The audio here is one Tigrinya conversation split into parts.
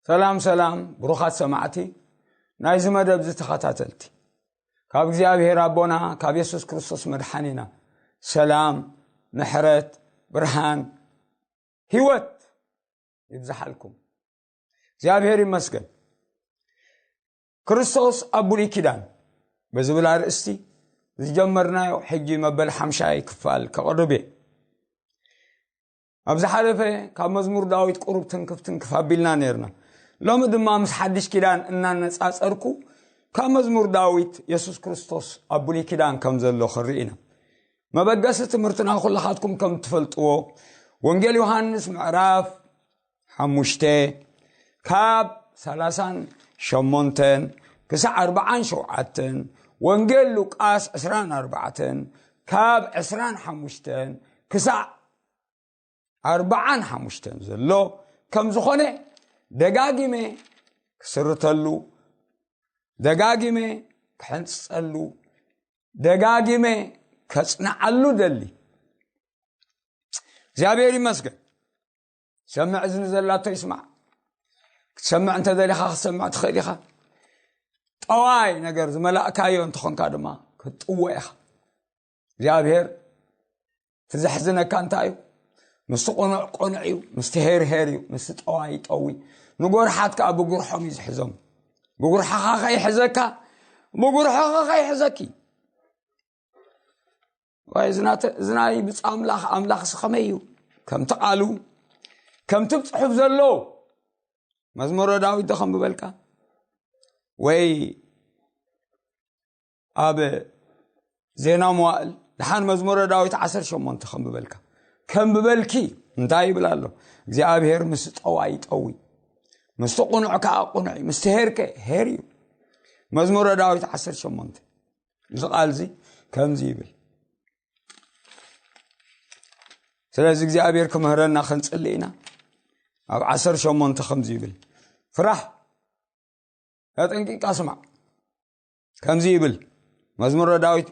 ሰላም ሰላም፣ ብሩኻት ሰማዕቲ ናይዚ መደብ እዚ ተኸታተልቲ፣ ካብ እግዚኣብሔር ኣቦና ካብ የሱስ ክርስቶስ መድሓኒና ሰላም፣ ምሕረት፣ ብርሃን፣ ህይወት ይብዝሓልኩም። እግዚኣብሔር ይመስገን። ክርስቶስ ኣብ ብሉይ ኪዳን ብዝብል ኣርእስቲ ዝጀመርናዮ ሕጂ መበል ሓምሻይ ክፋል ከቕርብ እየ። ኣብ ዝሓለፈ ካብ መዝሙር ዳዊት ቁሩብ ትንክፍ ትንክፍ ኣቢልና ነርና። ሎሚ ድማ ምስ ሓድሽ ኪዳን እናነጻጸርኩ ካብ መዝሙር ዳዊት የሱስ ክርስቶስ ኣብ ብሉይ ኪዳን ከም ዘሎ ክርኢ ኢና። መበገሲ ትምህርትና ኩልኻትኩም ከም ትፈልጥዎ ወንጌል ዮሃንስ ምዕራፍ ሓሙሽተ ካብ ሰላሳን ሸሞንተን ክሳዕ ኣርባዓን ሸውዓተን፣ ወንጌል ሉቃስ ዕስራን ኣርባዕተን ካብ ዕስራን ሓሙሽተን ክሳዕ ኣርባዓን ሓሙሽተን ዘሎ ከም ዝኾነ ደጋጊመ ክስርተሉ፣ ደጋጊመ ክሕንጸሉ፣ ደጋጊመ ከጽንዓሉ ደሊ። እግዚኣብሔር ይመስገን። ሰምዕ እዝኒ ዘላቶ ይስማዕ። ክትሰምዕ እንተ ደሊኻ ክትሰምዕ ትኽእል ኢኻ። ጠዋይ ነገር ዝመላእካዮ እንተኾንካ ድማ ክትጥወ ኢኻ። እግዚኣብሔር እቲ ዘሕዝነካ እንታይ እዩ? ምስቲ ቁኑዕ ቁኑዕ እዩ፣ ምስቲ ሄር ሄር እዩ፣ ምስቲ ጠዋይ ጠዊ። ንጎርሓት ከኣ ብጉርሖም እዩ ዝሕዞም። ብጉርሖኻ ከይሕዘካ፣ ብጉርሖኻ ከይሕዘኪ። ወይ እዚ ናተ-፣ እዚ ናይ ብፁዕ ኣምላኽ፣ ኣምላኽስ ከመይ እዩ? ከምቲ ቃሉ፣ ከምቲ ጽሑፍ ዘሎ መዝሙረ ዳዊት ዶ ከንብበልካ? ወይ ኣብ ዜና መዋእል ደሓን መዝሙረ ዳዊት ዓሰርተ ሸሞንተ ከንብበልካ? ከንብበልኪ እንታይ ይብል ኣሎ? እግዚኣብሔር ምስ ጠዋይ ጠዊ፣ ምስቲ ቁኑዕ ከኣ ቁኑዕ እዩ፣ ምስቲ ሄርከ ሄር እዩ። መዝሙረ ዳዊት ዓሰርተ ሸሞንተ፣ እዚ ቃል እዚ ከምዚ ይብል። ስለዚ እግዚኣብሔር ክምህረና ክንጽሊ ኢና። ኣብ ዓሰርተ ሸሞንተ ከምዚ ይብል፣ ፍራሕ፣ ኣጠንቂቕካ ስማዕ። ከምዚ ይብል መዝሙረ ዳዊት፣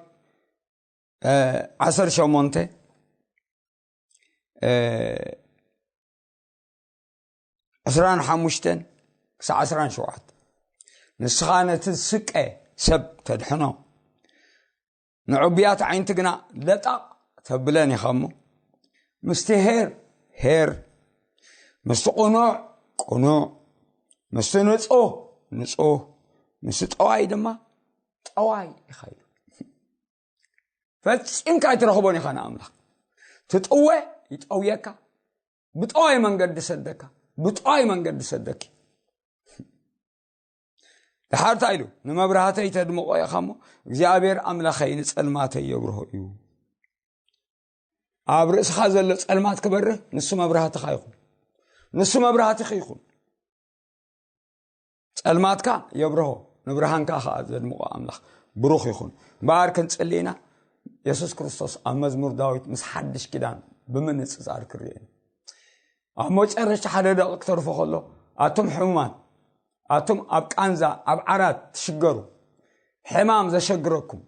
እ፣ ዓሰርተ ሸሞንተ፣ እ፣ ዕስራን ሓሙሽተን ክሳዕ ዕስራን ሸውዓተን። ንስኻ ነቲ ዝስቀ ሰብ ተድሕኖ፣ ንዕቡያት ኣዒንቲ ግና ለጣቕ ተብለን ኢኻ እሞ፣ ምስቲ ሄር ሄር፣ ምስቲ ቁኑዕ ቁኑዕ፣ ምስቲ ንጹህ ንጹህ፣ ምስቲ ጠዋይ ድማ ጠዋይ ኢኻ ኢሉ። ፈጺምካ ኣይትረኽቦን ኢኻ ንኣምላኽ። ትጥወ ይጠውየካ፣ ብጠዋይ መንገዲ ሰደካ፣ ብጠዋይ መንገዲ ሰደኪ። ድሓር እንታይ ኢሉ? ንመብራህተይ ተድምቖ ኢኻ እሞ፣ እግዚኣብሔር ኣምላኸይ ንጸልማተይ የብርሆ እዩ። ኣብ ርእስኻ ዘሎ ጸልማት ክበርህ፣ ንሱ መብራህትኻ ይኹን። ንሱ መብራህትኺ ይኹን። ጸልማትካ የብርሆ፣ ንብርሃንካ ኸኣ ዘድምቖ ኣምላኽ ብሩኽ ይኹን። እምበኣር ክንጽሊ ኢና፣ የሱስ ክርስቶስ ኣብ መዝሙር ዳዊት ምስ ሓድሽ ኪዳን ብምንጽጻር ክርኤ ኢና። ኣብ መጨረሽታ ሓደ ደቂቕ ክተርፎ ከሎ፣ ኣቱም ሕሙማት፣ ኣቱም ኣብ ቃንዛ፣ ኣብ ዓራት ትሽገሩ፣ ሕማም ዘሸግረኩም፣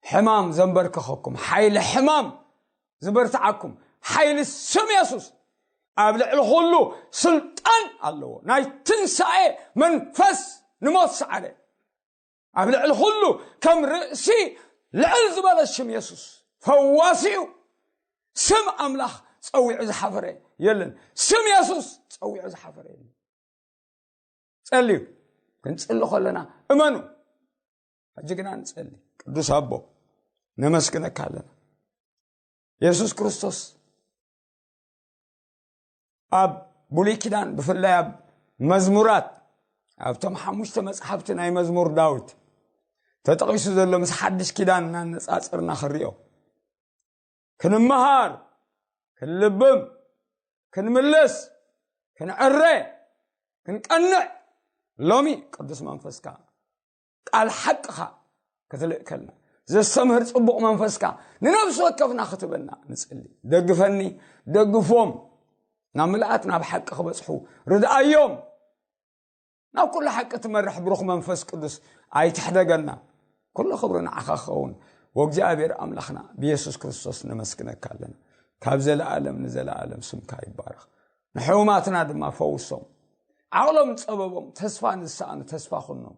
ሕማም ዘንበርከኸኩም፣ ሓይሊ ሕማም ዝበርትዓኩም፣ ሓይሊ ስም የሱስ ኣብ ልዕሊ ኩሉ ስልጣን ኣለዎ። ናይ ትንሳኤ መንፈስ ንሞት ሰዓረ። ኣብ ልዕሊ ኩሉ ከም ርእሲ ልዕል ዝበለ ስም የሱስ ፈዋሲ እዩ። ስም ኣምላኽ ጸዊዑ ዝሓፈረ የለን። ስም የሱስ ጸዊዑ ዝሓፈረ የለን። ጸልዩ። ክንጽሊ ከለና እመኑ። ሕጂ ግና ንጸሊ። ቅዱስ ኣቦ፣ ነመስግነካ ኣለና። የሱስ ክርስቶስ ኣብ ብሉይ ኪዳን፣ ብፍላይ ኣብ መዝሙራት፣ ኣብቶም ሓሙሽተ መጽሓፍቲ ናይ መዝሙር ዳዊት ተጠቒሱ ዘሎ ምስ ሓድሽ ኪዳን እናነጻጸርና ክንሪኦ፣ ክንመሃር፣ ክንልብም፣ ክንምልስ፣ ክንዕረ፣ ክንቀንዕ፣ ሎሚ ቅዱስ መንፈስካ ቃል ሓቅኻ ክትልእከልና፣ ዘስተምህር ጽቡቕ መንፈስካ ንነፍሲ ወከፍና ክትበና ንጽሊ። ደግፈኒ፣ ደግፎም፣ ናብ ምልኣት ናብ ሓቂ ክበጽሑ ርድኣዮም። ናብ ኩሉ ሓቂ ትመርሕ ብሩኽ መንፈስ ቅዱስ ኣይትሕደገና። ኩሉ ክብሪ ንዓኻ ክኸውን። ወእግዚኣብሔር ኣምላኽና ብየሱስ ክርስቶስ ነመስግነካ ኣለና። ካብ ዘለኣለም ንዘለኣለም ስምካ ይባረኽ። ንሕሙማትና ድማ ፈውሶም። ዓቕሎም ጸበቦም፣ ተስፋ ንዝሰኣኑ ተስፋ ኩኖም።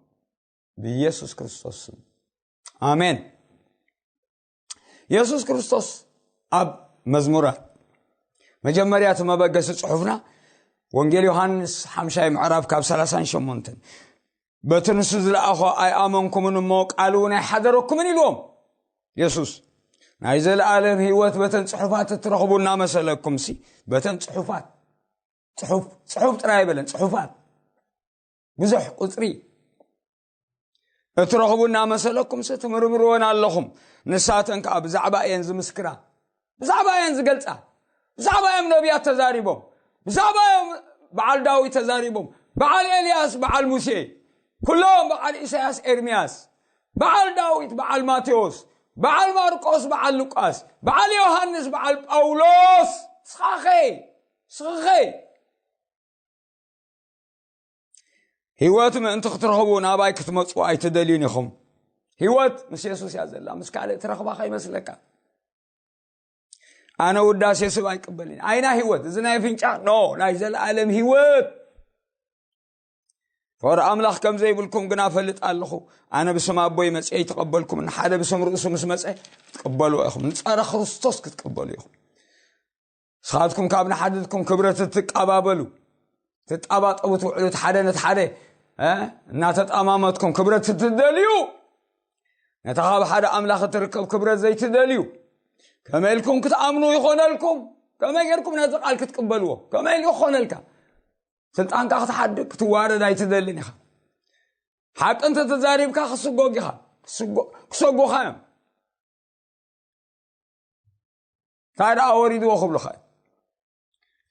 ብኢየሱስ ክርስቶስ ስም። ኣሜን። የሱስ ክርስቶስ ኣብ መዝሙራት፣ መጀመርያ እቲ መበገሲ ጽሑፍና ወንጌል ዮሃንስ ሓምሻይ ምዕራፍ ካብ ሰላሳን ሸሞንተን፣ "በቲ ንሱ ዝለኣኾ ኣይኣመንኩምን እሞ ቃል እውን ኣይሓደረኩምን" ኢልዎም የሱስ። ናይ ዘለኣለም ህይወት በተን ጽሑፋት እትረኽቡ እናመሰለኩም ሲ፣ በተን ጽሑፋት፣ ጽሑፍ፣ ጽሑፍ ጥራይ ኣይበለን፣ ጽሑፋት፣ ብዙሕ ቁጽሪ እትረኽቡ እናመሰለኩም ሲ ትምርምርወን ኣለኹም። ንሳተን ከኣ ብዛዕባ እየን ዝምስክራ፣ ብዛዕባ እየን ዝገልጻ፣ ብዛዕባ እዮም ነቢያት ተዛሪቦም፣ ብዛዕባ እዮም በዓል ዳዊት ተዛሪቦም፣ በዓል ኤልያስ፣ በዓል ሙሴ፣ ኩሎም በዓል ኢሳያስ፣ ኤርምያስ፣ በዓል ዳዊት፣ በዓል ማቴዎስ፣ በዓል ማርቆስ፣ በዓል ሉቃስ፣ በዓል ዮሃንስ፣ በዓል ጳውሎስ። ስኻኸ፣ ስኻኸ ህይወት ምእንቲ ክትረኽቡ ናባይ ክትመጹ ኣይትደልዩን ኢኹም። ህይወት ምስ የሱስ እያ ዘላ፣ ምስ ካልእ ትረኽባ ከይመስለካ። ኣነ ውዳሴ ስብ ኣይቅበልን። ኣይና ህይወት፣ እዚ ናይ ፍንጫ፣ ኖ፣ ናይ ዘለኣለም ህይወት። ፍቕሪ ኣምላኽ ከም ዘይብልኩም ግና እፈልጥ ኣለኹ። ኣነ ብስም ኣቦይ መጽየ ኣይትቐበልኩምን፣ ሓደ ብስም ርእሱ ምስ መጸ ክትቅበልዎ ኢኹም። ንጸረ ክርስቶስ ክትቅበሉ ኢኹም። ንስኻትኩም ካብ ንሓድትኩም ክብረት እትቀባበሉ፣ ትጣባጠቡ ትውዕሉ፣ እቲ ሓደ ነቲ ሓደ፣ እ፣ እናተጣማመትኩም ክብረት እትደልዩ፣ ነታ ካብ ሓደ ኣምላኽ እትርከብ ክብረት ዘይትደልዩ፣ ከመይ ኢልኩም ክትኣምኑ ይኾነልኩም? ከመይ ጌርኩም ነቲ ቃል ክትቅበልዎ? ከመይ ኢሉ ይኾነልካ? ስልጣንካ ክትሓድግ፣ ክትዋረድ ኣይትደልን ኢኻ። ሓቂ እንተ ተዛሪብካ ክስጎግ ኢኻ። ክስጎ-፣ ክሰጉኻ እዮም። እንታይ ደኣ ወሪድዎ ክብሉኻ እዩ?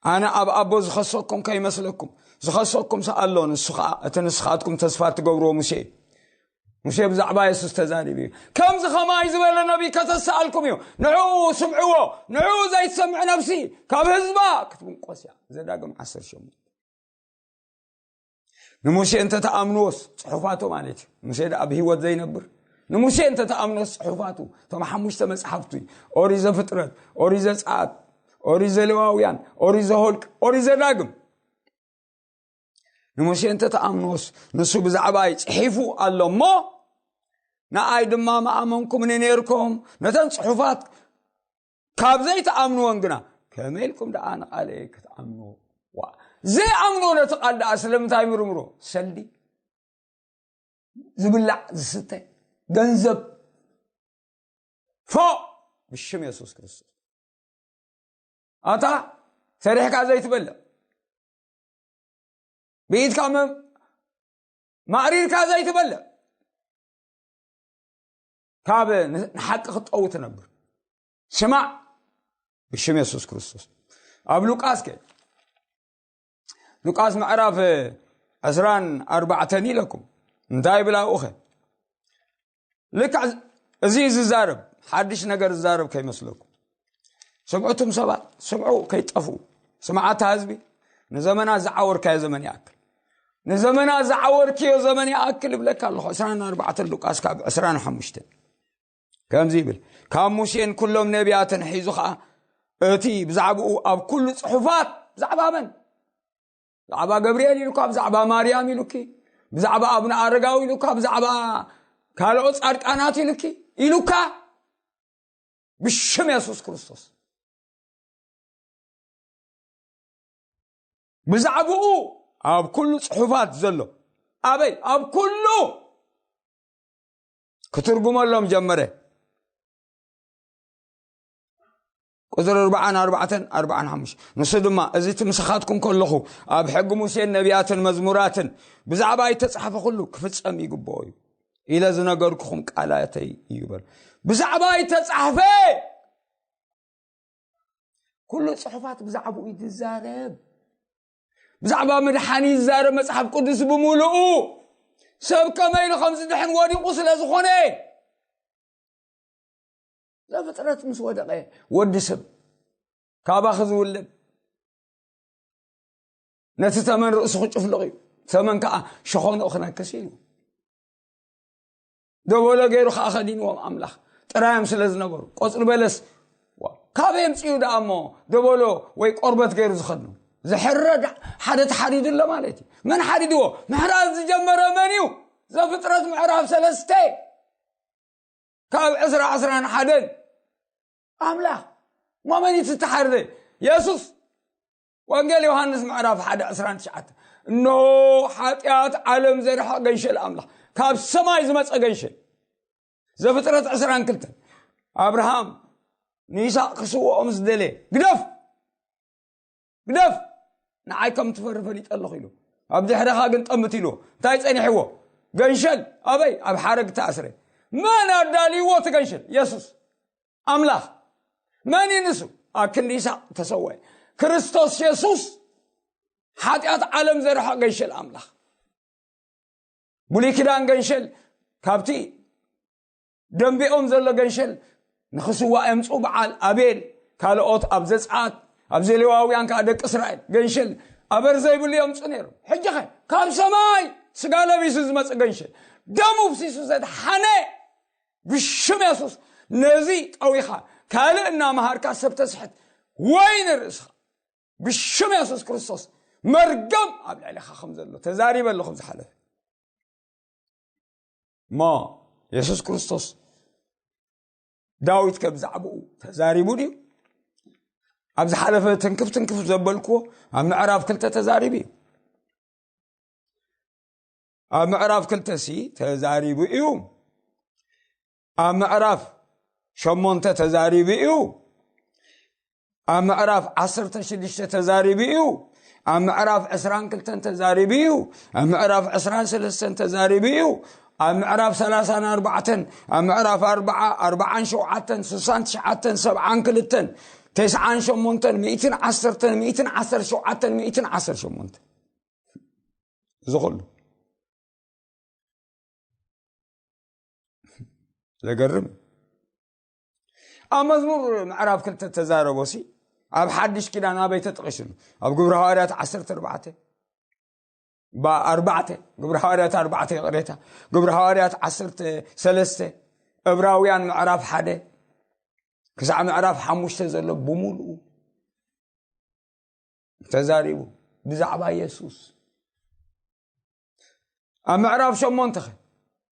ኣነ ኣብ ኣቦ ዝኸሰኩም ከይመስለኩም። ዝኸሰኩም ሰ ኣሎ፣ ንሱ ኸኣ እቲ ንስኻትኩም ተስፋ እትገብርዎ ሙሴ እዩ። ሙሴ ብዛዕባ የሱስ ተዛሪቡ እዩ። "ከምዚ ኸማይ ዝበለ ነቢይ ከተሰኣልኩም እዩ። ንዕኡ ስምዕዎ፣ ንዕኡ ዘይትሰምዕ ነፍሲ ካብ ህዝባ ክትብንቆስ እያ።" ዘዳግም ዓሰርተ ሸሞንተ። ንሙሴ እንተ ተኣምንዎስ፣ ጽሑፋቱ ማለት እዩ። ሙሴ ደኣ ብህይወት ዘይነብር። ንሙሴ እንተ ተኣምንዎስ፣ ጽሑፋቱ፣ እቶም ሓሙሽተ መጽሓፍቱ፣ ኦሪት ዘፍጥረት፣ ኦሪት ዘጸኣት፣ ኦሪት ዘሌዋውያን፣ ኦሪት ዘሆልቅ፣ ኦሪት ዘዳግም። ንሙሴ እንተ ተኣምንዎስ፣ ንሱ ብዛዕባይ ጽሒፉ ኣሎ እሞ፣ ንኣይ ድማ ምኣመንኩምኒ ነይርኩም። ነተን ጽሑፋት ካብ ዘይትኣምንወን ግና፣ ከመይ ኢልኩም ደኣ ንቓለይ ክትኣምንዎ? ዋ፣ ዘይኣምንዎ ነቲ ቃል ደኣ ስለምንታይ ምርምሮ? ሰልዲ፣ ዝብላዕ ዝስተ፣ ገንዘብ፣ ፎእ፣ ብሽም የሱስ ክርስቶስ። ኣታ ሰሪሕካ ዘይትበልዕ፣ ብኢድካ መ-፣ ማእሪርካ ዘይትበልዕ፣ ካብ ን-፣ ንሓቂ ክትጠው ትነብር። ስማዕ፣ ብሽም የሱስ ክርስቶስ። ኣብ ሉቃስ ከ፣ ሉቃስ ምዕራፍ ዕስራን ኣርባዕተን ኢለኩም። እንታይ ይብል ኣብኡ ኸ? ልክዕ እዚ ዝዛረብ፣ ሓድሽ ነገር ዝዛረብ ከይመስለኩም። ስምዑ እቱም ሰባት፣ ስምዑ ከይጠፍኡ። ስምዓታ ህዝቢ፣ ንዘመናት ዝዓወርካዮ ዘመን ይኣክል። ንዘመናት ዝዓወርክዮ ዘመን ይኣክል እብለካ ኣለኹ። ዕስራን ኣርባዕተን ሉቃስ ካብ ዕስራን ሓሙሽተን። ከምዚ ይብል፣ "ካብ ሙሴን ኩሎም ነቢያትን ሒዙ ኸኣ እቲ ብዛዕባኡ ኣብ ኩሉ ጽሑፋት"፣ ብዛዕባ መን? ብዛዕባ ገብርኤል ኢሉካ፣ ብዛዕባ ማርያም ኢሉኪ፣ ብዛዕባ ኣቡነ ኣረጋዊ ኢሉካ፣ ብዛዕባ ካልኦት ጻድቃናት ኢሉኪ፣ ኢሉካ፣ ብሽም የሱስ ክርስቶስ። ብዛዕባኡ ኣብ ኩሉ ጽሑፋት ዘሎ፣ ኣበይ? ኣብ ኩሉ ክትርጉመሎም ጀመረ። ቁጽሪ ኣርባዓን ኣርባዕተን፣ ኣርባዓን ሓሙሽተን። ንሱ ድማ፣ "እዚ እቲ ምሳኻትኩም ከለኹ ኣብ ሕጊ ሙሴን ነቢያትን መዝሙራትን ብዛዕባ እተጻሕፈ ኩሉ ክፍጸም ይግብኦ እዩ ኢለ ዝነገርኩኹም ቃላተይ እዩ" በል። ብዛዕባ እተጻሕፈ ኩሉ ጽሑፋት ብዛዕባኡ እዩ ዝዛረብ። ብዛዕባ ምድሓን ይዛረብ መጽሓፍ ቅዱስ ብምሉኡ። ሰብ ከመይ ኢሉ ከም ዝድሕን ወዲቑ ስለ ዝኾነ። ዘፍጥረት ምስ ወደቐ፣ ወዲ ሰብ ካባኺ ዝውለድ ነቲ ተመን ርእሱ ክጭፍልቕ እዩ፣ ተመን ከኣ ሸኾንኡ ክነክስ እዩ። ደበሎ ገይሩ ከኣ ከዲንዎም ኣምላኽ። ጥራዮም ስለ ዝነበሩ፣ ቆጽሊ በለስ፣ ዋ፣ ካበይ ኣምጺኡ ደኣ እሞ ደበሎ ወይ ቆርበት ገይሩ ዝኸድኑ? ዝሕረድ ሓደ ተሓሪዱ ኣሎ ማለት እዩ። መን ሓሪድዎ? ምሕራድ ዝጀመረ መን እዩ? ዘፍጥረት ምዕራፍ ሰለስተ ካብ ዕስራ ዕስራን ሓደን ኣምላኽ። እሞ መን እዩ ዝተሓረደ? የሱስ። ወንጌል ዮሃንስ ምዕራፍ ሓደ ዕስራን ትሽዓተ፣ እነሆ ሓጢኣት ዓለም ዘርሕቕ ገንሸል ኣምላኽ፣ ካብ ሰማይ ዝመጸ ገንሸል። ዘፍጥረት ዕስራን ክልተን፣ ኣብርሃም ንይስሐቅ ክስውኦ ምስ ደለየ፣ ግደፍ፣ ግደፍ፣ ንዓይ ከም ትፈሪ ፈሊጠ ኣለኹ ኢሉ፣ ኣብ ድሕረኻ ግን ጠምት ኢልዎ። እንታይ ጸኒሕዎ? ገንሸል። ኣበይ? ኣብ ሓረግ ተኣስረ። መን ኣዳልይዎ እቲ ገንሸል? የሱስ ኣምላኽ። መን እዩ ንሱ? ኣብ ክንዲ ይስሐቅ ተሰወአ። ክርስቶስ የሱስ ሓጢኣት ዓለም ዘርሕቕ ገንሸል ኣምላኽ። ብሉይ ኪዳን ገንሸል ካብቲ ደንቢኦም ዘሎ ገንሸል ንኽስዋእ የምጽኡ። በዓል ኣቤል፣ ካልኦት ኣብ ዘጸኣት፣ ኣብ ዘሌዋውያን ከኣ ደቂ እስራኤል ገንሸል ኣበር ዘይብሉ የምጽኡ ነይሮም። ሕጂ ኸ ካብ ሰማይ ስጋ ለቢሱ ዝመጽእ ገንሸል፣ ደሙ ፍሲሱ ዘድሓነ ብሽም የሱስ ነዚ ጠዊኻ ካልእ እናመሃርካ ሰብ ተስሕት ወይ ንርእስኻ። ብሽም የሱስ ክርስቶስ መርገም ኣብ ልዕሊኻ ከም ዘሎ ተዛሪበ ኣለኹ ዝሓለፈ። እሞ የሱስ ክርስቶስ ዳዊት ከ ብዛዕባኡ ተዛሪቡ ድዩ? ኣብ ዝሓለፈ ትንክፍ ትንክፍ ዘበልክዎ ኣብ ምዕራፍ ክልተ ተዛሪቡ እዩ። ኣብ ምዕራፍ ክልተ ሲ ተዛሪቡ እዩ። ኣብ ምዕራፍ ሸሞንተ ተዛሪቡ እዩ። ኣብ ምዕራፍ ዓሰርተ ሽዱሽተ ተዛሪቡ እዩ። ኣብ ምዕራፍ ዕስራን ክልተን ተዛሪቡ እዩ። ኣብ ምዕራፍ ዕስራን ሰለስተን ተዛሪቡ እዩ። ኣብ ምዕራፍ ሰላሳን ኣርባዕተን፣ ኣብ ምዕራፍ ኣርባዓ፣ ኣርባዓን ሸውዓተን፣ ስሳን ትሽዓተን፣ ሰብዓን ክልተን፣ ተስዓን ሸሞንተን፣ ሚእትን ዓሰርተን፣ ሚእትን ዓሰርተ ሸውዓተን፣ ሚእትን ዓሰርተ ሸሞንተን። እዚ ኩሉ ዘገርም እዩ። ኣብ መዝሙር ምዕራፍ ክልተ ተዛረቦ ሲ ኣብ ሓድሽ ኪዳን ኣበይ ተጠቒሱ? ኣብ ግብሪ ሃዋርያት ዓሰርተ ኣርባዕተ፣ ባ-፣ ኣርባዕተ፣ ግብሪ ሃዋርያት ኣርባዕተ፣ ይቕሬታ፣ ግብሪ ሃዋርያት ዓሰርተ ሰለስተ፣ እብራውያን ምዕራፍ ሓደ ክሳዕ ምዕራፍ ሓሙሽተ ዘሎ ብምሉኡ ተዛሪቡ ብዛዕባ የሱስ። ኣብ ምዕራፍ ሸሞንተ ኸ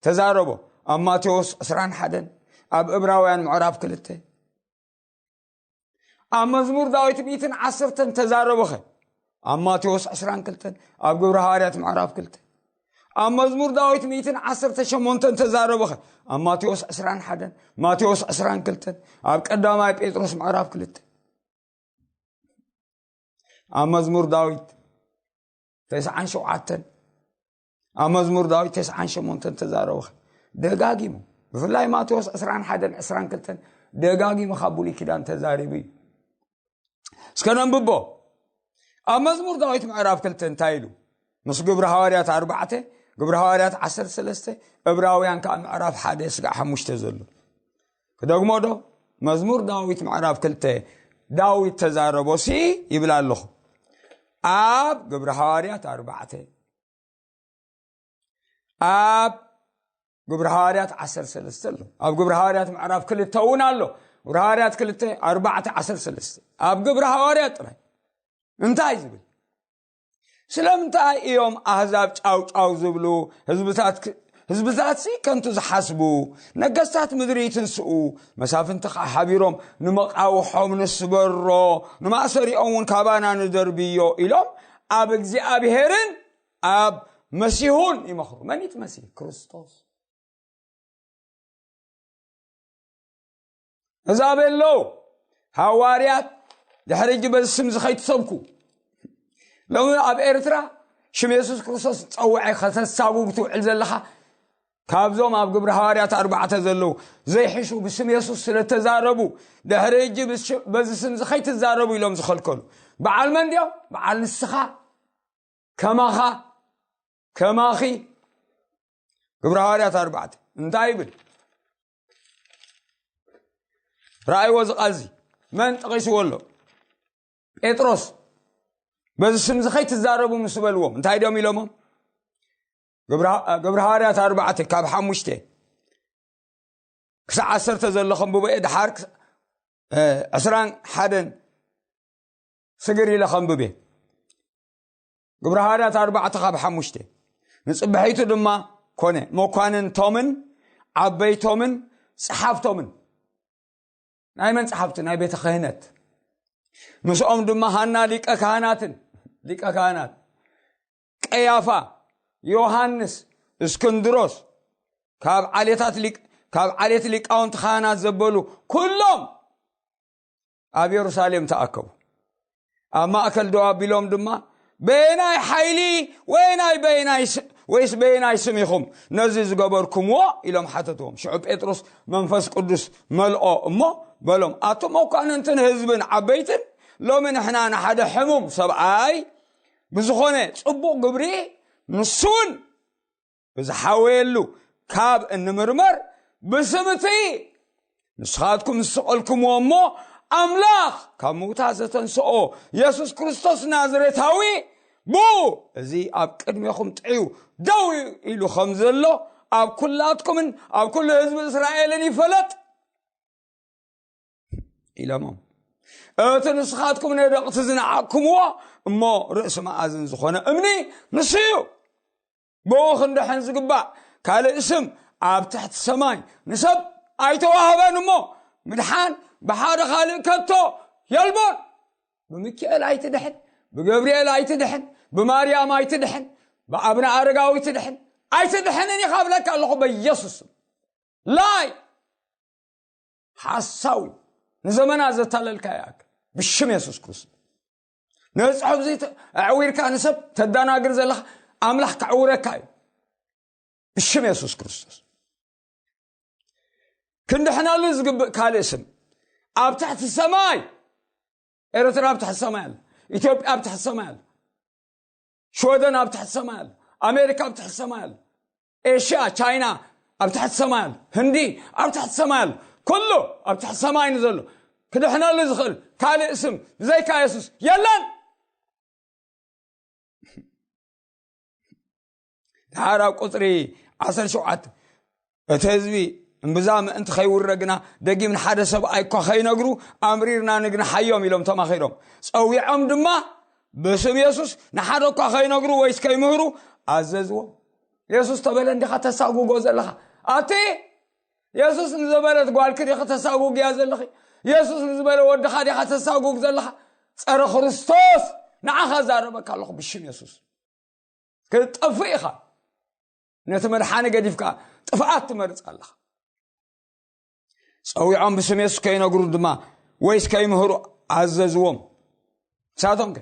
ተዛረቦ? ኣብ ማቴዎስ ዕስራን ሓደን፣ ኣብ እብራውያን ምዕራፍ ክልተ፣ ኣብ መዝሙር ዳዊት ሚእትን ዓሰርተን ተዛረቦ ኸ? ኣብ ማቴዎስ ዕስራን ክልተን፣ ኣብ ግብሪ ሃዋርያት ምዕራፍ ክልተ። ኣብ መዝሙር ዳዊት ሚእትን ዓሰርተ ሸሞንተን ተዛረቦ ኸ? ኣብ ማቴዎስ ዕስራን ሓደን፣ ማቴዎስ ዕስራን ክልተን፣ ኣብ ቀዳማይ ጴጥሮስ ምዕራፍ ክልተ። ኣብ መዝሙር ዳዊት ተስዓን ሸውዓተን፣ ኣብ መዝሙር ዳዊት ተስዓን ሸሞንተን ተዛረበ። ደጋጊሙ፣ ብፍላይ ማቴዎስ ዕስራን ሓደን ዕስራን ክልተን ደጋጊሙ ካብ ብሉይ ኪዳን ተዛሪቡ እዩ። እስከ ነንብቦ። ኣብ መዝሙር ዳዊት ምዕራፍ ክልተ እንታይ ኢሉ? ምስ ግብሪ ሃዋርያት ኣርባዕተ፣ ግብሪ ሃዋርያት ዓሰርተ ሰለስተ፣ እብራውያን ከኣ ምዕራፍ ሓደ ስጋዕ ሓሙሽተ ዘሎ። ክደግሞ ዶ? መዝሙር ዳዊት ምዕራፍ ክልተ፣ ዳዊት ተዛረቦ ሲ ይብል ኣለኹ። ኣብ ግብሪ ሃዋርያት ኣርባዕተ፣ ኣብ ግብሪ ሃዋርያት ዓሰርተ ሰለስተ ኣሎ። ኣብ ግብሪ ሃዋርያት ምዕራፍ ክልተ እውን ኣሎ። ግብሪ ሃዋርያት ክልተ፣ ኣርባዕተ፣ ዓሰርተ ሰለስተ። ኣብ ግብሪ ሃዋርያት ጥራይ እንታይ ዝብል? ስለምንታይ እዮም ኣህዛብ ጫው ጫው ዝብሉ? ህዝብታት ክ-፣ ህዝብታትሲ ከንቱ ዝሓስቡ፣ ነገስታት ምድሪ ይትንስኡ፣ መሳፍንቲ ኸዓ ሓቢሮም ንመቃውሖም ንስበሮ፣ ንማእሰሪኦም እውን ካባና ንደርብዮ ኢሎም ኣብ እግዚኣብሄርን ኣብ መሲሁን ይመኽሩ። መን እዩ እቲ መሲህ? ክርስቶስ። እዛ ቤሎ ሃዋርያት ድሕሪ እጂ በዚ ስም እዚ ከይትሰብኩ። ሎሚ ኣብ ኤርትራ ሽም የሱስ ክርስቶስ ጸውዐ ከተሳጉግ ትውዕል ዘለኻ፣ ካብዞም ኣብ ግብሪ ሃዋርያት ኣርባዕተ ዘለዉ ዘይሕሹ ብስም የሱስ ስለ ተዛረቡ፣ ድሕሪ እጂ ብስ-፣ በዚ ስም እዚ ከይትዛረቡ ኢሎም ዝኸልከሉ በዓል መን ድዮም? በዓል ንስኻ፣ ከማኻ፣ ከማኺ። ግብሪ ሃዋርያት ኣርባዕተ እንታይ ይብል? ረኣይዎ እዚ ቃል እዚ። መን ጠቒስዎ ኣሎ? ጴጥሮስ። በዚ ስም እዚ ከይትዛረቡ ምስ በልዎም እንታይ ድዮም ኢሎሞም? ግብሪ ሃ-፣ ግብሪ ሃዋርያት ኣርባዕተ ካብ ሓሙሽተ ክሳዕ ዓሰርተ ዘሎ ከንብቦ እየ። ድሓር ክስ-፣ እ፣ ዕስራን ሓደን ስግር ኢለ ከንብብ እየ። ግብረ ሃዋርያት ኣርባዕተ ካብ ሓሙሽተ። ንጽባሒቱ ድማ ኮነ፣ መኳንንቶምን ዓበይቶምን ጸሓፍቶምን። ናይ መን ጸሓፍቲ? ናይ ቤተ ክህነት። ምስኦም ድማ ሃና ሊቀ ካህናትን፣ ሊቀ ካህናት ቀያፋ፣ ዮሃንስ፣ እስክንድሮስ፣ ካብ ዓሌታት ሊቅ-፣ ካብ ዓሌት ሊቃውንቲ ካህናት ዘበሉ ኩሎም ኣብ የሩሳሌም ተኣከቡ። ኣብ ማእከል ደው ኣቢሎም ድማ፣ በየናይ ሓይሊ ወይናይ በየናይ ስ-፣ ወይስ በየናይ ስም ኢኹም ነዚ ዝገበርኩምዎ? ኢሎም ሓተትዎም። ሽዑ ጴጥሮስ መንፈስ ቅዱስ መልኦ እሞ በሎም፣ ኣቱም መኳንንትን ህዝብን ዓበይትን፣ ሎሚ ንሕና ንሓደ ሕሙም ሰብኣይ ብዝኾነ ጽቡቕ ግብሪ፣ ንሱ እውን ብዝሓወየሉ ካብ እንምርመር፣ ብስም እቲ ንስኻትኩም ዝሰቐልኩምዎ እሞ ኣምላኽ ካብ ምውታት ዘተንስኦ የሱስ ክርስቶስ ናዝሬታዊ፣ ብኡ እዚ ኣብ ቅድሜኹም ጥዕዩ ደው ኢሉ ከም ዘሎ ኣብ ኩላትኩምን ኣብ ኩሉ ህዝቢ እስራኤልን ይፈለጥ ኢሎሞም። እቲ ንስኻትኩም ነደቕቲ ዝነዓቕኩምዎ እሞ ርእሲ መኣዝን ዝኾነ እምኒ ንሱ እዩ። ብኡ ክንድሕን ዝግባእ ካልእ ስም ኣብ ትሕቲ ሰማይ ንሰብ ኣይተዋህበን እሞ፣ ምድሓን ብሓደ ካልእ ከቶ የልቦን። ብሚካኤል ኣይትድሕን፣ ብገብርኤል ኣይትድሕን፣ ብማርያም ኣይትድሕን፣ ብኣብነ ኣረጋዊ ትድሕን ኣይትድሕንን ኢኻ እብለካ ኣለኹ በኢየሱስ ስም። ላይ ሓሳዊ፣ ንዘመናት ዘታለልካ ይኣክል ብሽም የሱስ ክርስቶስ። ነዚ ጽሑፍ እዚ ተ-፣ ኣዕዊርካ ንሰብ ተደናግር ዘለኻ ኣምላኽ ከዕውረካ እዩ ብሽም የሱስ ክርስቶስ። ክንድሕነሉ ዝግብእ ካልእ ስም ኣብ ትሕቲ ሰማይ፣ ኤርትራ ኣብ ትሕቲ ሰማይ ኣለ፣ ኢትዮጵያ ኣብ ትሕቲ ሰማይ ኣለ፣ ሽወደን ኣብ ትሕቲ ሰማይ ኣለ፣ ኣሜሪካ ኣብ ትሕቲ ሰማይ ኣለ፣ ኤሽያ፣ ቻይና ኣብ ትሕቲ ሰማይ ኣሎ፣ ህንዲ ኣብ ትሕቲ ሰማይ ኣሎ፣ ኩሉ ኣብ ትሕቲ ሰማይ ንዘሎ ክድሕነሉ ዝኽእል ካልእ ስም ብዘይካ የሱስ የለን። ድሓር ኣብ ቁጽሪ ዓሰርተ ሸውዓተ፣ እቲ ህዝቢ እምብዛ ምእንቲ ከይውረ ግና፣ ደጊም ንሓደ ሰብ ኣይኳ ከይነግሩ ኣምሪርና ንግንሓዮም ኢሎም ተማኺሮም። ጸዊዖም ድማ ብስም የሱስ ንሓደ እኳ ከይነግሩ ወይስ ከይምህሩ ኣዘዝዎም። የሱስ ተበለ እንዲኻ ተሳጉጎ ዘለኻ? ኣቲ የሱስ ንዘበለት ጓልኪ ዲኺ ተሳጉግያ ዘለኺ? የሱስ ንዝበለ ወድኻ ዲኻ ተሳጉግ ዘለኻ? ጸረ ክርስቶስ ንዓኻ ዛረበካ ኣለኹ ብሽም የሱስ። ክትጠፍእ ኢኻ። ነቲ መድሓኒ ገዲፍካ ጥፍኣት ትመርጽ ኣለኻ። ጸዊዖም ብስም የሱስ ከይነግሩ ድማ ወይስ ከይምህሩ ኣዘዝዎም። ንሳቶም ከ?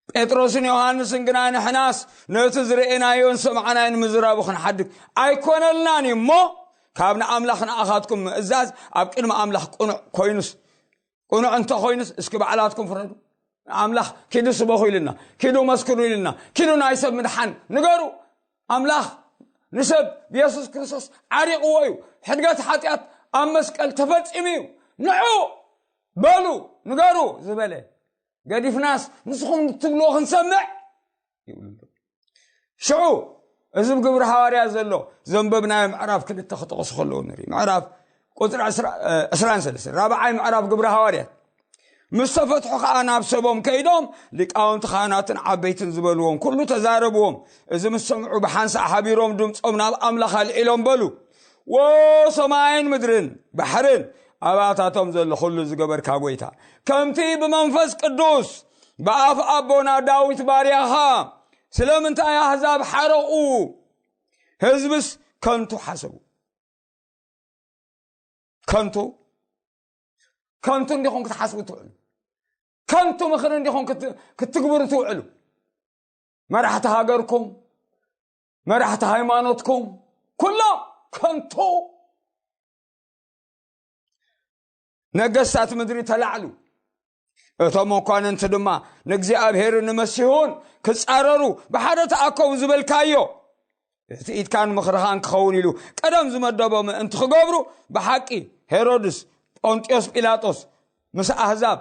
ጴጥሮስን ዮሃንስን ግና ንሕናስ ነቲ ዝረኤናዮን ሰማዕናዮን ምዝራቡ ክንሓድግ ኣይኮነልናን እዩ እሞ፣ ካብ ንኣምላኽ ንኣኻትኩም ምእዛዝ ኣብ ቅድሚ ኣምላኽ ቅኑዕ ኮይኑስ፣ ቅኑዕ እንተኾይኑስ እስኪ ባዕላትኩም ፍረዱ። ኣምላኽ ኪዱ ስበኹ ኢልና፣ ኪዱ መስክሩ ኢልና፣ ኪዱ ናይ ሰብ ምድሓን ንገሩ። ኣምላኽ ንሰብ ብየሱስ ክርስቶስ ዓሪቕዎ እዩ። ሕድገት ሓጢኣት ኣብ መስቀል ተፈጺሙ እዩ። ንዑ በሉ ንገሩ ዝበለ፣ ገዲፍናስ ንስኹም ትብልዎ ክንሰምዕ ይብሉ ኣለዉ። ሽዑ እዚ ብግብሪ ሃዋርያ ዘሎ ዘንበብናዮ ምዕራፍ ክልተ ክጠቕሱ ከለዉ ንርኢ። ምዕራፍ ቁጽሪ ዕስራ፣ እ፣ ዕስራን ሰለስተን፣ ራብዓይ ምዕራፍ ግብሪ ሃዋርያት። ምስ ተፈትሑ ኸኣ ናብ ሰቦም ከይዶም ሊቃውንቲ ካህናትን ዓበይትን ዝበልዎም ኩሉ ተዛረብዎም። እዚ ምስ ሰምዑ ብሓንሳእ ሓቢሮም ድምጾም ናብ ኣምላኽ ኣልዒሎም በሉ፣ "ዎ ሰማይን ምድርን ባሕርን ኣባታቶም ዘሎ ኩሉ ዝገበርካ ጐይታ፣ ከምቲ ብመንፈስ ቅዱስ ብኣፍ ኣቦና ዳዊት ባርያኻ ስለምንታይ ኣህዛብ ሓረቑ? ህዝብስ ከንቱ ሓሰቡ?" ከንቱ፣ ከንቱ እንዲኹም ክትሓስቡ ትውዕሉ። ከንቱ ምኽሪ እንዲኹም ክት-፣ ክትግብሩ ትውዕሉ። መራሕቲ ሃገርኩም፣ መራሕቲ ሃይማኖትኩም፣ ኩሎም ከንቱ። ነገስታት ምድሪ ተላዕሉ። እቶም መኳንንቲ ድማ ንእግዚኣብሔርን ንመሲሁን ክጻረሩ ብሓደ ተኣከቡ ዝበልካዮ፣ ትርኢትካን ምኽርኻን ክኸውን ኢሉ ቀደም ዝመደቦ ምእንቲ ክገብሩ፣ ብሓቂ ሄሮድስ፣ ጶንጥዮስ ጲላጦስ ምስ ኣህዛብ፣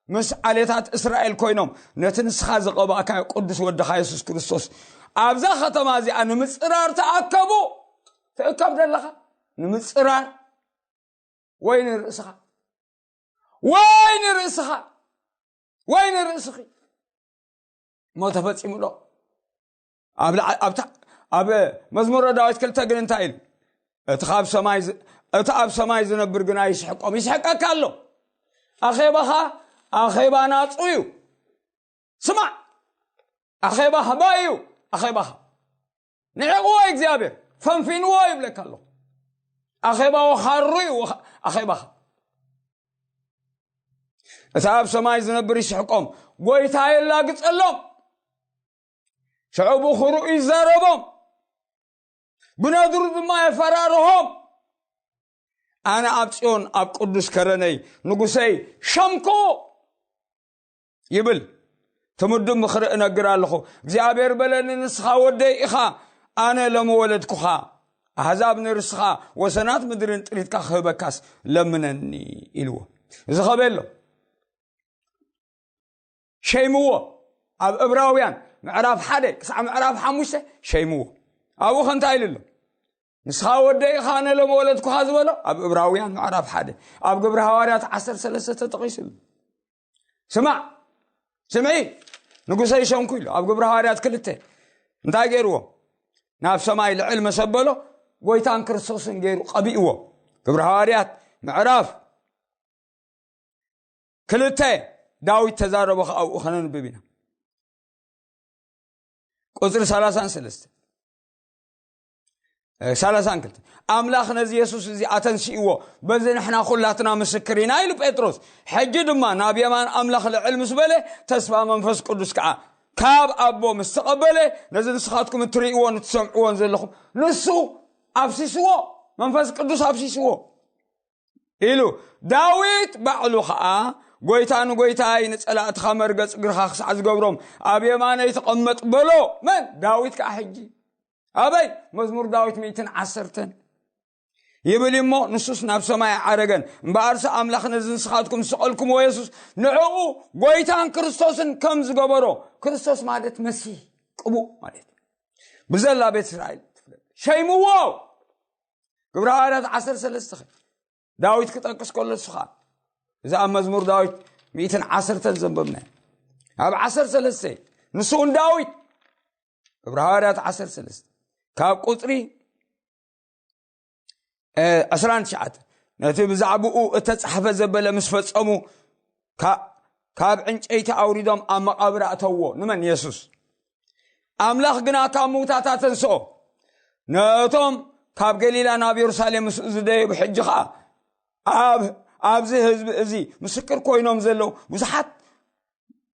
ምስ ዓሌታት እስራኤል ኮይኖም ነቲ ንስኻ ዝቐባእካዮ ቅዱስ ወድኻ የሱስ ክርስቶስ ኣብዛ ከተማ እዚኣ ንምጽራር ተኣከቡ። ትእከብ ዘለኻ ንምጽራር ወይ ንርእስኻ፣ ወይ ንርእስኻ፣ ወይ ንርእስኺ። እሞ ተፈጺሙ ኣሎ። ኣብ ላዕ- ኣብታ- ኣብ መዝሙረ ዳዊት ክልተ ግን እንታይ ኢሉ? እቲ ካብ ሰማይ ዝ- እቲ ኣብ ሰማይ ዝነብር ግና ይስሕቆም፣ ይስሕቀካ ኣሎ። ኣኼባኻ ኣኼባ ናጹ እዩ። ስማዕ፣ ኣኼባ ህባ እዩ። ኣኼባኻ ንዕቕዎ እግዚኣብሔር ፈንፊንዎ ይብለካ ኣሎ። ኣኼባ ወኻሩ እዩ። ወኻ- ኣኼባኻ እቲ ኣብ ሰማይ ዝነብር ይስሕቆም፣ ጎይታ የላግጸሎም። ሽዑ ብኹሩ ይዛረቦም፣ ብነድሩ ድማ የፈራርሆም። ኣነ ኣብ ጽዮን ኣብ ቅዱስ ከረነይ ንጉሰይ ሸምኩ ይብል። ትምዱ ምኽሪ እነግር ኣለኹ። እግዚኣብሔር በለኒ፣ ንስኻ ወደይ ኢኻ፣ ኣነ ለመወለድኩኻ። ኣህዛብ ንርስኻ፣ ወሰናት ምድርን ጥሪትካ ክህበካስ ለምነኒ ኢልዎ። እዚ ኸበሎ ሸይምዎ። ኣብ እብራውያን ምዕራፍ ሓደ ክሳዕ ምዕራፍ ሓሙሽተ ሸይምዎ። ኣብኡ ከ እንታይ ኢሉ ኣሎ? ንስኻ ወደይ ኢኻ፣ ኣነ ለመወለድኩኻ ዝበሎ ኣብ እብራውያን ምዕራፍ ሓደ፣ ኣብ ግብሪ ሃዋርያት ዓሰርተ ሰለስተ ተጠቒሱ ኣሎ። ስማዕ፣ ስምዒ፣ ንጉሰይ ሸምኩ ኢሉ ኣብ ግብሪ ሃዋርያት ክልተ እንታይ ገይርዎ? ናብ ሰማይ ልዕል መሰበሎ ጎይታን ክርስቶስን ገይሩ ቀቢእዎ። ግብሪ ሃዋርያት ምዕራፍ ክልተ፣ ዳዊት ተዛረቦ ከ ኣብኡ ከነንብብ ኢና። ቁፅሪ ሰላሳን ሰለስተ፣ እ፣ ሰላሳን ክልተ፣ ኣምላኽ ነዚ የሱስ እዚ ኣተንሲእዎ፣ በዚ ንሕና ኩላትና ምስክር ኢና ኢሉ ጴጥሮስ። ሕጂ ድማ ናብ የማን ኣምላኽ ልዕል ምስ በለ፣ ተስፋ መንፈስ ቅዱስ ከዓ ካብ ኣቦ ምስ ተቐበለ፣ ነዚ ንስኻትኩም እትርእይዎን እትሰምዕዎን ዘለኹም፣ ንሱ ኣፍሲስዎ፣ መንፈስ ቅዱስ ኣፍሲስዎ ኢሉ። ዳዊት ባዕሉ ኸዓ፣ ጎይታ ንጎይታይ፣ ንጸላእትኻ መርገጽ እግርኻ ክሳዕ ዝገብሮም፣ ኣብ የማነይ ተቐመጥ በሎ። መን? ዳዊት ከኣ ሕጂ። ኣበይ? መዝሙር ዳዊት ሚእትን ዓሰርተን ይብል እሞ፣ ንሱስ ናብ ሰማይ ዓረገን። እምበኣርሲ ኣምላኽ ነዚ ንስኻትኩም ዝሰቐልኩምዎ የሱስ፣ ንዕኡ ጎይታን ክርስቶስን ከም ዝገበሮ፣ ክርስቶስ ማለት መሲህ፣ ቅቡእ ማለት እዩ። ብዘላ ቤት እስራኤል ትፍለጥ። ሸይምዎ። ግብረ ሃዋርያት ዓሰርተ ሰለስተ ኸ? ዳዊት ክጠቅስ ከሎ ንሱ ኸኣ፣ እዚ ኣብ መዝሙር ዳዊት ሚእትን ዓሰርተን ዘንበብና፣ ኣብ ዓሰርተ ሰለስተ፣ ንሱ እውን ዳዊት፣ ግብረ ሃዋርያት ዓሰርተ ሰለስተ፣ ካብ ቁጽሪ፣ እ፣ ዕስራን ትሽዓተ፣ ነቲ ብዛዕባኡ እተጻሕፈ ዘበለ ምስ ፈጸሙ፣ ካ-፣ ካብ ዕንጨይቲ ኣውሪዶም ኣብ መቓብር ኣእተውዎ። ንመን? የሱስ። ኣምላኽ ግና ካብ ምውታት ኣተንስኦ። ነቶም ካብ ገሊላ ናብ የሩሳሌም ምስኡ ዝደየቡ፣ ሕጂ ኸኣ ኣብ፣ ኣብዚ ህዝቢ እዚ ምስክር ኮይኖም ዘለዉ ብዙሓት፣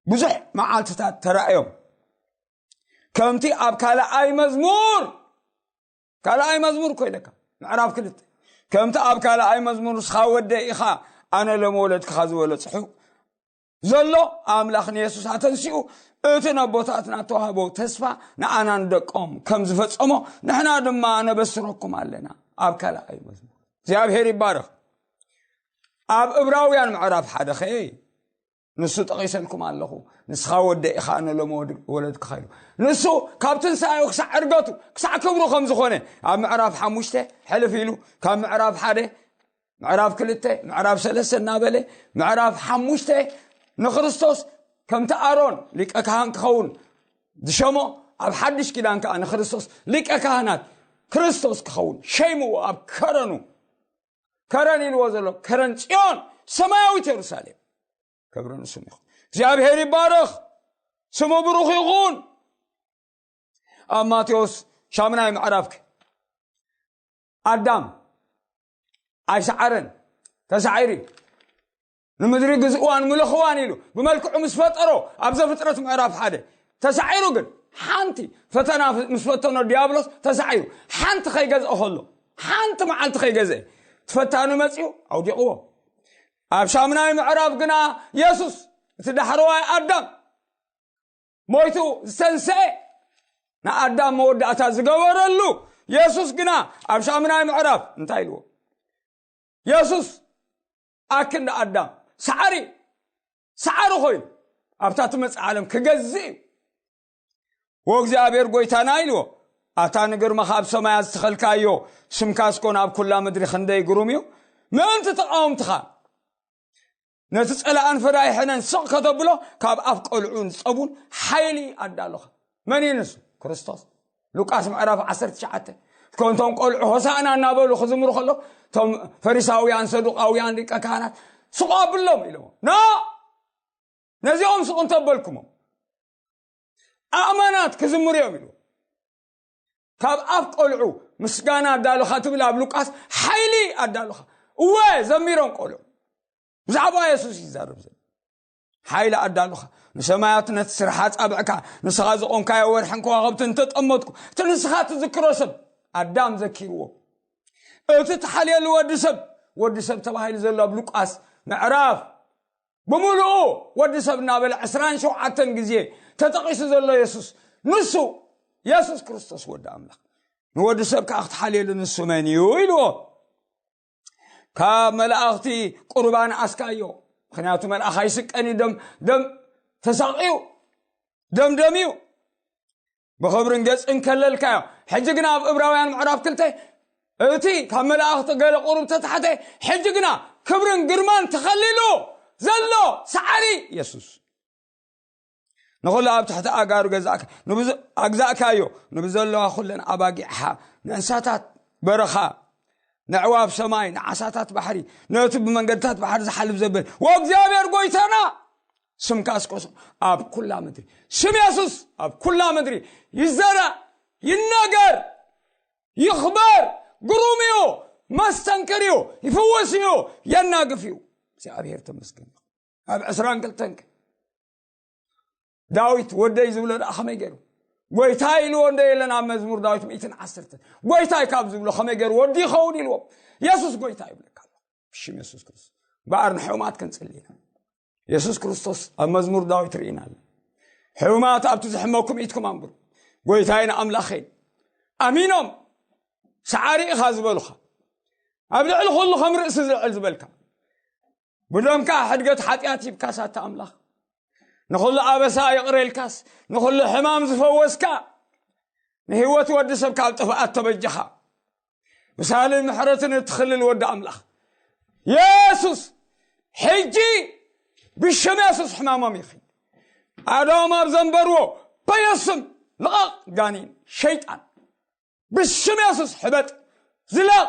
ብዙሕ መዓልትታት ተራእዮም። ከምቲ ኣብ ካልኣይ መዝሙር፣ ካልኣይ መዝሙር እኮ ኢለካ፣ ምዕራፍ ክልተ፣ ከምቲ ኣብ ካልኣይ መዝሙር፣ "ንስኻ ወደይ ኢኻ፣ ኣነ ለመወለድክኻ" ዝበሎ ጽሑፍ ዘሎ፣ ኣምላኽ ንየሱስ ኣተንሲኡ፣ እቲ ነቦታትና እተዋህቦ ተስፋ ንኣና ንደቆም ከም ዝፈጸሞ፣ ንሕና ድማ ነበስረኩም ኣለና። ኣብ ካልኣይ መዝሙር። እግዚኣብሔር ይባረኽ። ኣብ እብራውያን ምዕራፍ ሓደ ኸ ንሱ ጠቒሰልኩም ኣለኹ። "ንስኻ ወደይ ኢኻ፣ ኣነ ሎሚ ወድ-፣ ወለድኩኻ" ኢሉ። ንሱ ካብ ትንሳኤኡ ክሳዕ ዕርገቱ፣ ክሳዕ ክብሩ ከም ዝኾነ ኣብ ምዕራፍ ሓሙሽተ ሕልፍ ኢሉ፣ ካብ ምዕራፍ ሓደ፣ ምዕራፍ ክልተ፣ ምዕራፍ ሰለስተ እናበለ፣ ምዕራፍ ሓሙሽተ ንክርስቶስ ከምቲ ኣሮን ሊቀ ካህን ክኸውን ዝሸሞ፣ ኣብ ሓድሽ ኪዳን ከኣ ንክርስቶስ ሊቀ ካህናት ክርስቶስ ክኸውን ሸይምዎ ኣብ ከረኑ። ከረን ኢልዎ ዘሎ ከረን ጽዮን፣ ሰማያዊት የሩሳሌም። ክብሪ ንስሙ ይኹን። እግዚኣብሔር ይባረኽ። ስሙ ብሩኽ ይኹን። ኣብ ማቴዎስ ሻምናይ ምዕራፍ ከ፣ ኣዳም ኣይሰዓረን፣ ተሳዒሩ እዩ። ንምድሪ ግዝእዋን ምለኽዋን ኢሉ ብመልክዑ ምስ ፈጠሮ፣ ኣብ ዘፍጥረት ምዕራፍ ሓደ ተሳዒሩ። ግን ሓንቲ ፈተና ምስ ፈተኖ ዲያብሎስ ተሳዒሩ፣ ሓንቲ ከይገዝኦ ከሎ፣ ሓንቲ መዓልቲ ከይገዝአ፣ እቲ ፈታኒ መጺኡ ኣውዲቕዎ። ኣብ ሻምናይ ምዕራፍ ግና የሱስ፣ እቲ ዳሕረዋይ ኣዳም፣ ሞይቱ ዝተንስአ፣ ንኣዳም መወዳእታ ዝገበረሉ፣ የሱስ ግና ኣብ ሻምናይ ምዕራፍ እንታይ ኢልዎ? የሱስ ኣክንዲ ኣዳም ሰዓሪ፣ ሰዓሪ ኮይኑ ኣብታ ትመጽእ ዓለም ክገዝእ እዩ። "ወእግዚኣብሔር ጎይታና" ኢልዎ፣ "ኣታ ንግርማኻ ኣብ ሰማያት ዝተኸልካዮ ስምካስ ኮነ ኣብ ኩላ ምድሪ ክንደይ ግሩም እዩ። ምእንቲ ተቓወምትኻ ነቲ ጸላእን ፈዳይሕነን ስቕ ከተብሎ ካብ ኣፍ ቆልዑን ጸቡን ሓይሊ ኣዳለኻ። መን እዩ ንሱ? ክርስቶስ። ሉቃስ ምዕራፍ ዓሰርተ ትሽዓተ። ከምቶም ቆልዑ ሆሳዕና እናበሉ ክዝምሩ ከሎ፣ እቶም ፈሪሳውያን፣ ሰዱቃውያን፣ ሊቀ ካህናት፣ "ስቕ ኣብሎም" ኢሎም፣ "ና፣ ነዚኦም ስቕ እንተበልኩሞም፣ ኣእማናት ክዝምሩ እዮም" ኢሉ። ካብ ኣፍ ቆልዑ ምስጋና ኣዳለኻ ትብል ኣብ ሉቃስ፣ ሓይሊ ኣዳለኻ። እወ፣ ዘሚሮም ቆልዑ። ብዛዕባ የሱስ ይዛረብ ዘሎ። ሓይሊ ኣዳሉኻ፣ ንሰማያት ነቲ ስራሕ ኣጻብዕካ፣ ንስኻ ዝቖምካዮ ወርሕን ከዋኽብትን እንተጠመትኩ፣ እቲ ንስኻ ትዝክሮ ሰብ ኣዳም ዘኪርዎ። እቲ ተሓልየሉ ወዲ ሰብ፣ ወዲ ሰብ ተባሂሉ ዘሎ ኣብ ሉቃስ ምዕራፍ ብምሉኡ ወዲ ሰብ እናበለ ዕስራን ሸውዓተን ግዜ ተጠቒሱ ዘሎ የሱስ፣ ንሱ የሱስ ክርስቶስ ወዲ ኣምላኽ፣ ንወዲ ሰብ ከኣ ክትሓልየሉ ንሱ መን እዩ ኢልዎ። ካብ መላእኽቲ ቁርባን ኣስካዮ፣ ምኽንያቱ መልኣኽ ኣይስቀን እዩ፣ ደም፣ ደም ተሳቕዩ፣ ደም ደም እዩ፣ ብኽብርን ገጽን ከለልካዮ። ሕጂ ግና ኣብ እብራውያን ምዕራፍ ክልተ እቲ ካብ መላእኽቲ ገለ ቁሩብ ተታሕተ፣ ሕጂ ግና ክብርን ግርማን ተኸሊሉ ዘሎ ሰዓሪ የሱስ። ንኹሉ ኣብ ትሕቲ ኣጋሩ ገዛእካ፣ ንብዙ-፣ ኣግዛእካዮ፣ ንብዘለዋ ኩለን ኣባጊዕኻ፣ ንእንሳታት በረኻ፣ ነዕዋፍ ሰማይ፣ ንዓሳታት ባሕሪ፣ ነቲ ብመንገድታት ባሕሪ ዝሓልፍ ዘበለ። ወእግዚኣብሔር ጎይታና፣ ስምካ ኣስቆሶ ኣብ ኩላ ምድሪ። ስም የሱስ ኣብ ኩላ ምድሪ ይዘራእ፣ ይነገር፣ ይኽበር፣ ግሩም እዩ፣ መስተንክር እዩ፣ ይፍውስ እዩ፣ የናግፍ እዩ። እግዚኣብሔር ተመስገን። ኣብ ዕስራን ክልተን ከ ዳዊት ወደይ ዝብሎ ደኣ ከመይ ገይሩ? ጎይታይ ኢልዎ እንዶ የለን ኣብ መዝሙር ዳዊት ሚእትን ዓሰርተን? ጎይታይ ካብ ዝብሎ ከመይ ገይሩ ወዲ ይኸውን ኢልዎ? የሱስ ጎይታ ይብለካ ኣሎ። ብሽም የሱስ ክርስቶስ። እምበኣር ንሕሙማት ክንጽሊ ኢና። የሱስ ክርስቶስ ኣብ መዝሙር ዳዊት ርኢና ኣሎ። ሕሙማት ኣብቲ ዝሕመኩም ኢድኩም ኣንብሩ። ጎይታይን ኣምላኸይን ኣሚኖም ሰዓሪ ኢኻ ዝበሉኻ፣ ኣብ ልዕሊ ኩሉ ከም ርእሲ ዝልዕል ዝበልካ፣ ብደምካ ሕድገት ሓጢኣት ሂብካስ ኣታ ኣምላኽ፣ ንኹሉ ኣበሳ ይቕሬልካስ፣ ንኹሉ ሕማም ዝፈወስካ፣ ንህይወት ወዲ ሰብ ካብ ጥፍኣት ተበጀኻ፣ ብሳልን ምሕረትን እትኽልል ወዲ ኣምላኽ የሱስ፣ ሕጂ ብሽም የሱስ ሕማሞም ይኺድ። ኣዳም ኣብ ዘንበርዎ በየሱስ ስም ልቐቕ፣ ጋኔን ሸይጣን፣ ብሽም የሱስ ሕበጥ፣ ዝለቕ፣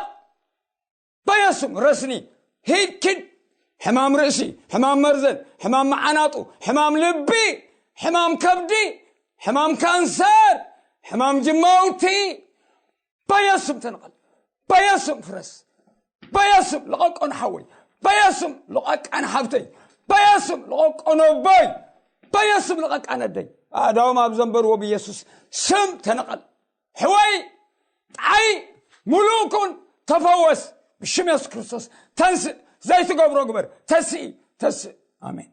በየሱስ ስም ረስኒ፣ ሂድ ኪድ። ሕማም ርእሲ፣ ሕማም መርዘን፣ ሕማም መዓናጡ፣ ሕማም ልቢ፣ ሕማም ከብዲ፣ ሕማም ካንሰር፣ ሕማም ጅማውቲ፣ በየሱስ ስም ተነቐል። በየሱስ ስም ፍረስ። በየሱስ ስም ልቐቆ ንሓወይ። በየሱስ ስም ልቐቃ ንሓፍተይ። በየሱስ ስም ልቐቆ ነቦይ። በየሱስ ስም ልቐቃ ነደይ። ኣዳም ኣብ ዘንበርዎ ብየሱስ ስም ተነቐል። ሕወይ፣ ጣይ፣ ሙሉእ ኩን፣ ተፈወስ። ብሽም የሱስ ክርስቶስ ተንስእ። ዘይትገብሮ ግበር። ተስኢ፣ ተስእ። ኣሜን።